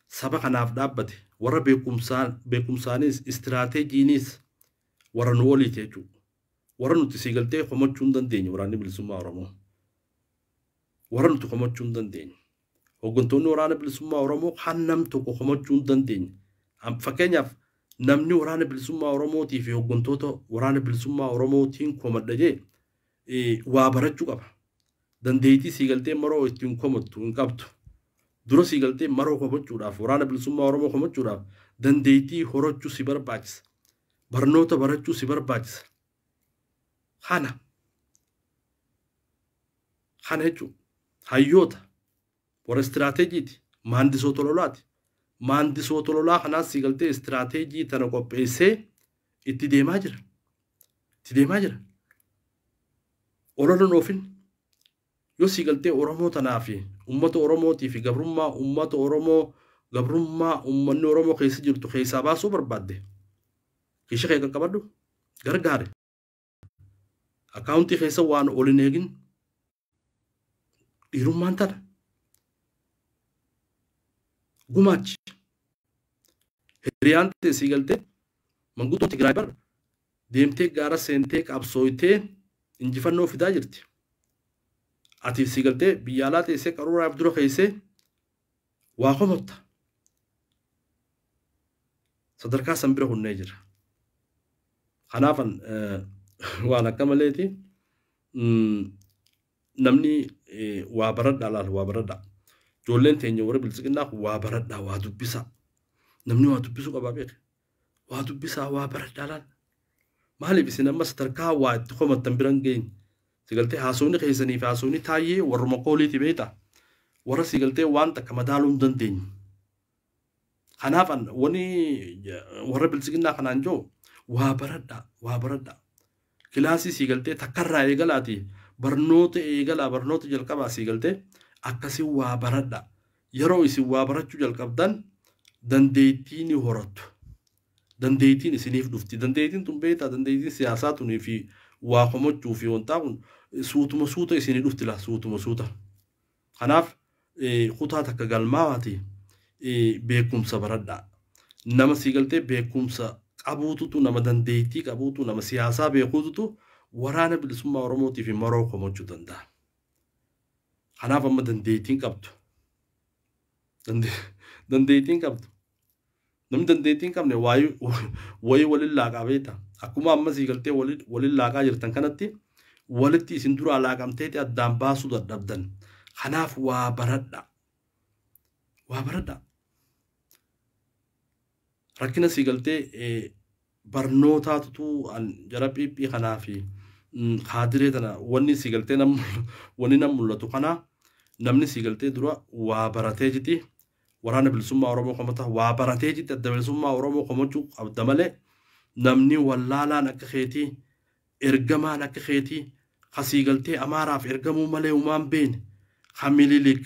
saba kanaaf dhaabbate warra beekumsaanis istiraateejiinis warra nu oliiti jechuudha. Warra nuti sii galtee komachuu hin dandeenye waraanni bilisummaa Oromoo. Warra nuti komachuu hin dandeenye. Hooggantoonni waraana bilisummaa Oromoo kan nam tokko komachuu hin dandeenye. Fakkeenyaaf namni waraana bilisummaa Oromootii fi hooggantoota waraana bilisummaa Oromootiin komadha jee waa barachuu qaba. Dandeettii sii galtee maroo ittiin komattu hin qabdu. Dura sii galtee maroo komachuudhaaf waraana bilisummaa Oromoo komachuudhaaf dandeettii horachuu si barbaachisa. Barnoota barachuu si barbaachisa. Kana. Kana jechuudha. Hayyoota warra istiraateejiiti. Maandisoota lolaati. Maandisoota lolaa kanaas sii galtee istiraateejii tana qopheessee itti deemaa jira. Itti deemaa jira. Ololan oofin. Yoo sii galtee Oromoo tanaa fi uummata Oromootii fi gabrummaa uummata Oromoo gabrummaa uummanni Oromoo keessa jirtu keessaa baasuu barbaadde. Kiisha kee qaqqabadhu gargaare. Akkaawuntii keessa waan ol hin eegin dhiirummaan tana. Gumaachi. Hiriyaan ta'e sii galtee manguddoo Tigraay bara deemtee gaara seentee qabsooytee injifannoo fidaa jirti. Ati sii galtee biyya alaa teessee qaruuraaf dura keessee waa komatta. Sadarkaa san bira hunnee jira. Kanaafan waan akka maleeti namni waa baradhaa laal waa baradhaa. Ijoolleen teenya warra bilisiqinnaa waa baradhaa waa dubbisaa. Namni waa dubbisuu qabaa beeke. Waa dubbisaa waa baradhaa laal. Maaliif isin amma sadarkaa waa itti komattan bira hin geenye? Sigaltee haasofni keessanii fi haasofni taayyee warruma kooliiti beektaa? Warra sigaltee waan takka madaaluu hin dandeenye. Kanaaf wanni warra bilisiqinnaa kanaan jiru waa baradhaa waa baradhaa. Kilaasii siigaltee takkarraa eegalaati barnoota eegalaa barnoota jalqabaa siigaltee akkasii waa baradhaa. Yeroo isin waa barachuu jalqabdan dandeettii ni horattu. Dandeettiin isiniif dhufti. Dandeettiin tun beektaa dandeettiin siyaasaa tunii fi waa komachuu fi wantaa kun suutuma suuta isinii dhufti laa suutuma suuta. Kanaaf kutaa takka galmaawaati beekumsa baradhaa. Nama siigaltee beekumsa qabuututu nama dandeettii qabuutu nama siyaasaa beekuututu waraana bilisummaa Oromootii fi maroo komachuu danda'a. Kanaaf amma dandeettiin qabdu. Dandeettiin qabdu. Namni dandeettii hin qabne wayii waliin laaqaa beekta. Akkuma amma sii galtee waliin laaqaa jirtan kanatti walitti isin duraa laaqamteeti addaan baasuu dadhabdan. Kanaaf waa baradhaa. Waa baradhaa. Rakkina sii galtee barnootaatutu jara phiiphii kanaa fi kaadiree tana wanni sii galtee wanni nam mul'atu kana namni sii galtee dura waa baratee jiti. Waraana bilisummaa Oromoo komata waa baratee jiti adda bilisummaa Oromoo komachuu qabda malee namni wallaalaan akka keetii ergamaan akka keetii kasii galtee Amaaraaf ergamuu malee uumaan beene Hamililik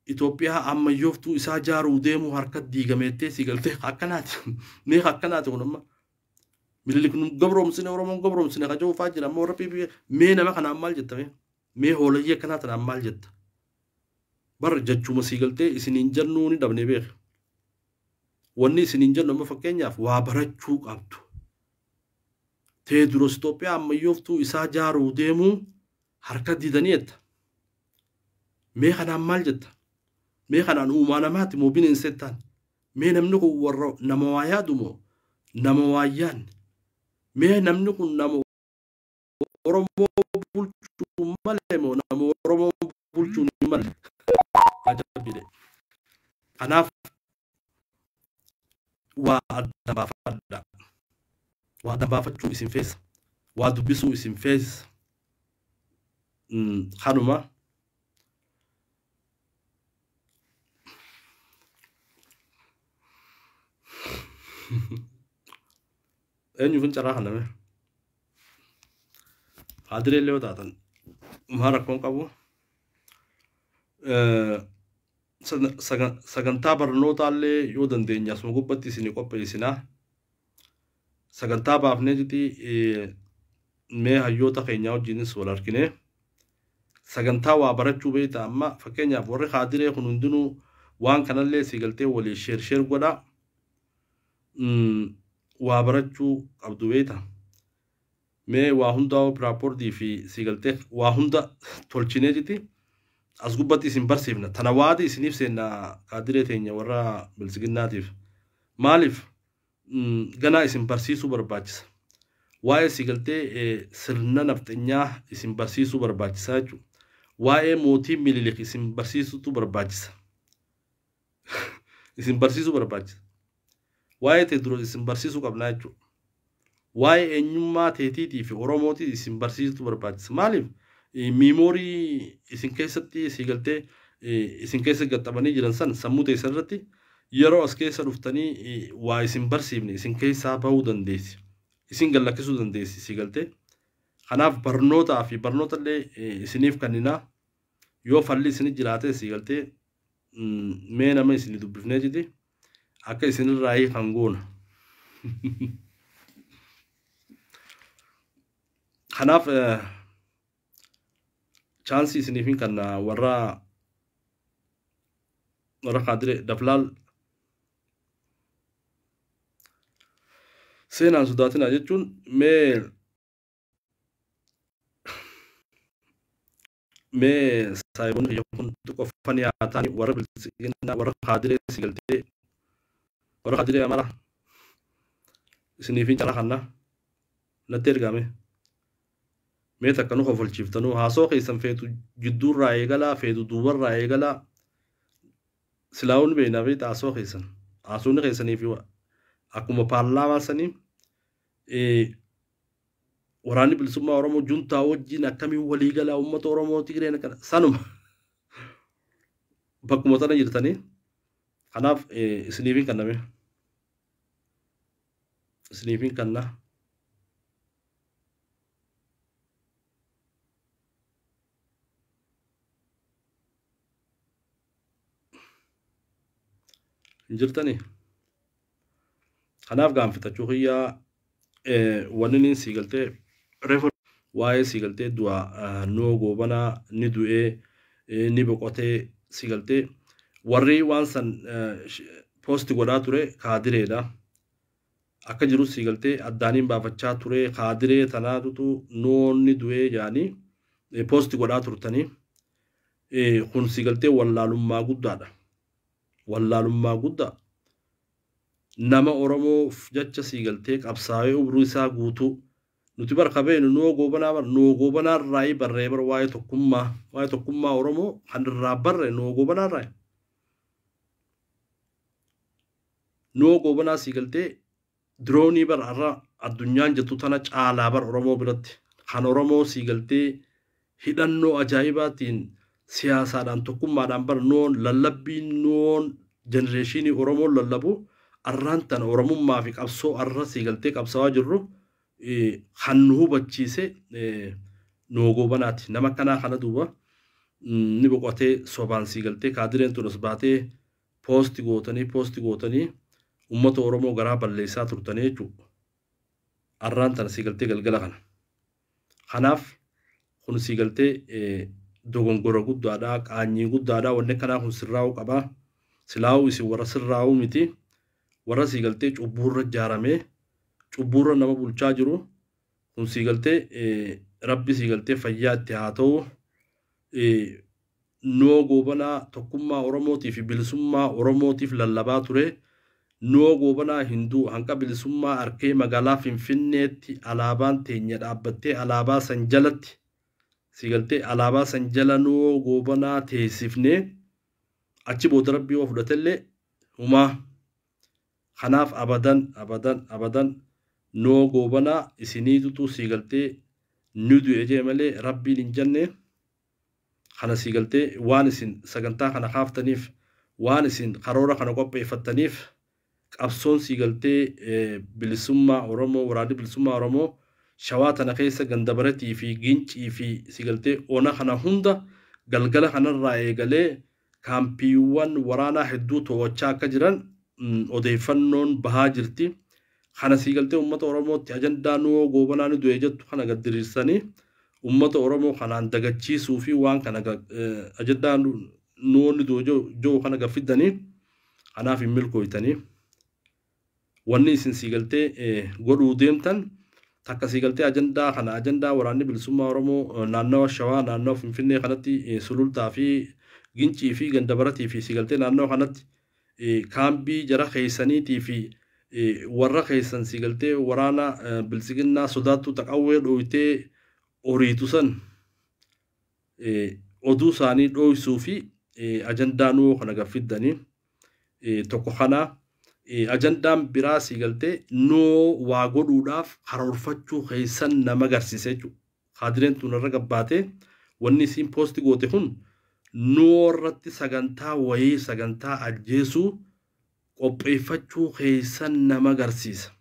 Itoophiyaa ammayyooftuu isaa jaaruu deemuu harka diigameettee sii galtee akkanaati mee akkanaati kun amma Mililik nu gabroomsine Oromoon gabroomsine kajoo faa jira amma warra PP mee nama kanaan maal jetta mee hoolayyee akkanaa tanaan maal jetta bar jechuma sii galtee isiniin jennuu ni dhabnee beeka. Wanni isiniin jennu amma fakkeenyaaf waa barachuu qabdu. Teediroos Itoophiyaa ammayyooftuu isaa jaaruu deemuu harka didanii jetta. Mee kanaan maal jetta? Mee kanaan uumaa namaati moo bineensa jettaan? Mee namni kun warra nama waa yaadu moo nama waa yaadne? Mee namni kun nama Oromoo bulchuu malee moo nama Oromoo bulchuu ni malee? Ajabile. Kanaaf waa adda baafadha. Waa adda baafachuu isin feesa. Waa dubbisuu isin feesa. Kanuma. Eenyuuf hin carraa kanname? Haadiree illee yoo taatan maal rakkoon qabu? Sagantaa barnootaallee yoo dandeenye asuma gubbatti isinii qopheessinaa. Sagantaa baafnee jiti mee hayyoota keenyaa wajjinis wal arginee sagantaa waa barachuu beekta amma fakkeenyaaf warri haadiree kun hundinuu waan kanallee si galtee walii sheer sheer godhaa. Waa barachuu qabdu beekta. Mee waa hundaa piraapoortii fi si galtee waa hunda tolchinee jiti as gubbatti isin barsiifna. Tana waadi isiniif seenna kaadiree teenya warra bilisiginnaatiif. Maaliif ganaa isin barsiisuu barbaachisa. Waa'ee si galtee sirna nafxanyaa isin barsiisuu barbaachisa jechuudha. Waa'ee mootii Minilik isin barsiisuutu barbaachisa. Isin barsiisuu barbaachisa. Waa'ee Teediroos isin barsiisuu qabnaa jechuudha. Waa'ee eenyummaa teetiitii fi Oromootii isin barsiisuutu barbaachisa. Maaliif miimoorii isin keessatti si galtee isin keessa gaxxamanii jiran san sammuu teessan irratti yeroo as keessa dhuftanii waa isin barsiifne isin keessaa bahuu dandeessi. Isin gallakkisuu dandeessi si galtee. Kanaaf barnootaa fi barnoota illee isiniif kenninaa yoo falli isin jiraate si galtee mee nama isin dubbifnee jiti akka isinirraa kan goona. Kanaaf chaansii isiniif hin kenna warra warra kaadiree daflaal seenaan sodaatinaa jechuun mee mee saayiboonni kun qofan yaa warra bilisiginaa warra kaadiree si galtee warra kaadiree amara isiniif hin carraa kanna natti ergame. Mee takka nu kofalchiiftanuu haasoo keessan feetu jidduurraa eegalaa feetu duubarraa eegalaa silaa'uun beeknaa fi haasoo keessan haasonni keessanii fi akkuma paarlaamaa sanii waraanni bilisummaa Oromoo juntaa wajjin akkamiin walii galaa uummata Oromoo Tigreen akkana sanuma bakkuma tana jirtanii kanaaf isiniif hin kenname isiniif hin kenna. Hin jirtanii? Kanaaf gaanfitachuu kiyyaa wanni inni sii galtee reefu waa'ee sii galtee du'a noo goobanaa ni du'ee ni boqotee sii galtee warri waan san poosti godhaa ture kaadireedha. Akka jiru sii galtee addaaniin baafachaa ture kaadiree tanaatutu noonni du'ee jaanii poosti godhaa turtanii kun sii galtee wallaalummaa guddaadha. Wallaalummaa guddaa. Nama Oromoof jecha sii galtee qabsaa'ee umrii isaa guutuu nuti barka beenu noo goobanaa bar noo goobanaa irraa barree bar waa'ee tokkummaa Oromoo kan irraa barre noo goobanaa irraa. Noo goobanaa sii galtee diroonii bar har'a addunyaan jettu tana caalaa bar Oromoo biratti kan Oromoo sii galtee hidhannoo ajaa'ibaatiin siyaasaadhaan tokkummaadhaan bar noon lallabbiin noon jenereeshinii Oromoon lallabu arraan tana Oromummaa fi qabsoo arra sii galtee qabsaa'aa jirru kan nu hubachiise noo goobanaati. Nama akkanaa kana duuba ni boqotee sobaan sii galtee kaadireen tun as baatee poosti gootanii uummata Oromoo garaa balleessaa turtanii jechuudha. Arraan tana sii galtee galgala kana. Kanaaf kun sii galtee dogongora guddaadha, qaanyii guddaadha, wanni akkanaa kun sirraa'uu qaba. Silaa'uu isin warra sirraa'uu miti. Warra sii galtee cubbuurra ijaaramee cubbuurra nama bulchaa jiru kun sii galtee rabbi sii galtee fayyaa itti haa ta'u. Nuhoo Goobanaa tokkummaa Oromootii fi bilisummaa Oromootiif lallabaa ture. Nuhoo Goobanaa hinduu hanqa bilisummaa arkee magaalaa Finfinneetti alaabaan teenya dhaabbattee alaabaa san jalatti sii galtee alaabaa san jala Nuhoo Goobanaa teessifnee achi booda rabbii yoo fudhatellee humaa. Kanaaf abadan abadan abadan Nuhoo Goobanaa isiniitutu sii galtee ni du'e jee malee rabbiin hin jenne. Kana sii galtee waan isin sagantaa kana kaaftaniif, waan isin karoora kana qopheeffattaniif, qabsoon sii galtee bilisummaa Oromoo, waraanni bilisummaa Oromoo Shawaa tana keessa Gandabaratii fi Gincii fi sii galtee ona kana hunda galgala kanarraa eegalee kaampiiwwan waraanaa hedduu to'achaa akka jiran odeeffannoon bahaa jirti. Kana sii galtee uummata Oromootti ajandaa Nuhoo Goobanaa ni du'e jettu kana gad diriirsanii uummata Oromoo kanaan dagachiisuu fi waan kana ajandaa Nuhoo ni du'e jiru kana gad fiddanii kanaaf hin milkooytanii. Wanni isin sii galtee godhuu deemtan takka sii galtee ajandaa kana, ajandaa waraanni bilisummaa Oromoo naannawa Shawaa, naannawa Finfinnee kanatti Sulultaa fi Gincii fi Gandabaratii fi sii galtee naannawa kanatti kaambii jara keessaniitii fi warra keessan sii galtee waraana bilisiginnaa sodaattuu taqawwee dhooytee horiitu san oduu isaanii dhooysuu fi ajandaa Nuhoo kana gad fiddanii tokko kana. Ajandaan biraa sii galtee Nuhoo waa godhuudhaaf karoorfachuu keessan nama agarsiisa jechuudha. Kaadireen tun irra gabbaatee wanni isiin poosti goote kun Nuhoo irratti sagantaa wayii, sagantaa ajjeesuu qopheeffachuu keessan nama agarsiisa.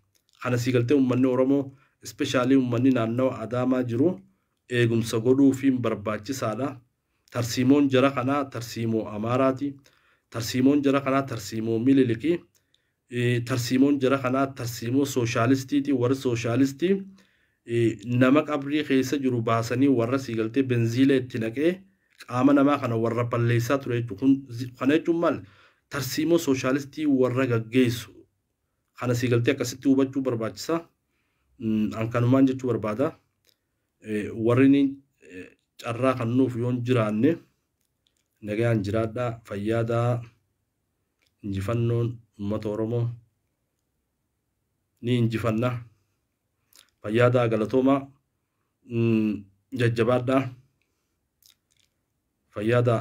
Kana sii galtee uummanni Oromoo, ispeeshaalii uummanni naannawa Adaamaa jiru eegumsa godhuufiin barbaachisaadha. Tarsiimoon jara kanaa tarsiimoo Amaaraati. Tarsiimoon jara kanaa tarsiimoo Mililikii. Tarsiimoon jara kanaa tarsiimoo sooshaalistiiti. Warri sooshaalistii nama qabrii keessa jiru baasanii warra sii galtee benziila itti naqee qaama namaa kana warra balleessaa ture jechuudha. Kana jechuun maal? Tarsiimoo sooshaalistii warra gaggeessu. Kana sii galtee akkasitti hubachuu barbaachisa. An kanumaan jechuu barbaada. Warri carraa kan nuuf yoon jiraanne nagayaan jiraadhaa, fayyaadaa. Injifannoon uummata Oromoo ni injifanna. Fayyaadaa, galatoomaa, jajjabaadhaa, fayyaadaa.